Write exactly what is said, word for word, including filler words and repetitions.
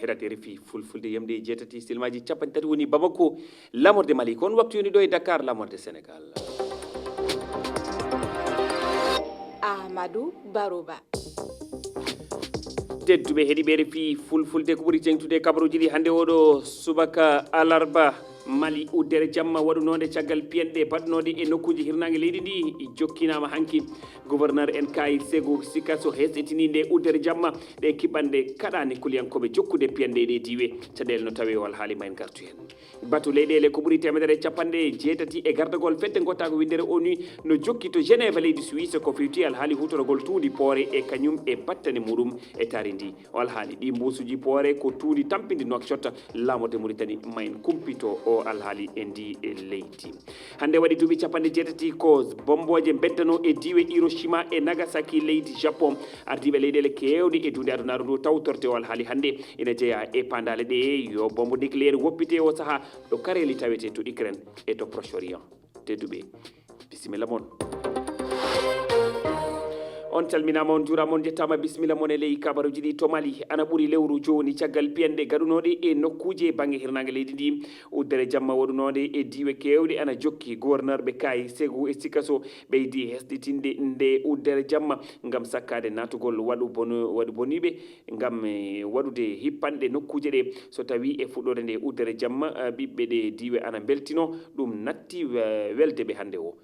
Heɗate refi fulfulde yamde e jeetati silmaji capanɗe tati woni Bamako, lamorde Mali. Ko on waktu yoni ɗo e Dakar, lamorde Sénégal. Amadou Barouba. Tedduɓe heɗiɓe refi fulfulde ko ɓuri teŋtude kabaruji ɗi hannde oɗo subaka alarba. Mali, uddere jamma waɗunode caggal piyanɗe baɗnoɗe e nokkuji hirnaange leydi ndi jokkinaama hanki. Gouverneur en Kayi Segu Sikaso hesɗitini nde uddere jamma. Ɗe kiɓɓanɗe kaɗani kuliyankooɓe jokkude piyanɗe e ɗe diiwe. Caɗeele no tawi o alhaali ma en gartu heen. Batu leyɗeele ko ɓuri teemedere e capanɗe jeetati e gardagol fedde ngottaago winndere onu no jokki to Genève leydi Suisse ko feewti alhaali huutoragol tuundi poore e kañum e battane muɗum e taari ndi. O alhaali ɗi mbuusuji poore ko tuundi tampindi Nouakchott, laamorde Mauritanie ma en kumpito o alhaali e ndi leydi. Hannde waɗi duuɓi capanɗe jeetati ko bombooje mbeddano e diiwe Hiroshima e Nagasaki leydi Japon. Ardiiɓe leyɗeele keewɗe e duunde adunaaru ndu tawtorte o alhaali hannde ina jeyaa e paandaale ɗe yo bombo nucléaire woppite o sahaa ɗo kareeli tawete to Ukraine e to Proche Orient. Tedduɓe, bisimilla mon. On calminaama, on njuuraama, on njettaama, bisimilla mon e ley kabaruji ɗi. To Mali, ana ɓuri lewru jooni caggal piyanɗe gaɗunooɗe e nokkuuje bannge hirnaange leydi ndi. Uddere jamma waɗunooɗe e diiwe keewɗe ana jokki. Gouverneur ɓe Kayi Segu e Sikaso ɓeydi hesɗitinde nde uddere jamma ngam sakkaade naatugol waɗu bono-, waɗu boniiɓe ngam, eh, waɗude hippanɗe nokkuuje ɗe. So tawii e fuɗɗoode nde uddere jamma, eh, ɓiɓɓe ɗe diiwe ana mbeltino, ɗum natti, eh, welde ɓe hannde o.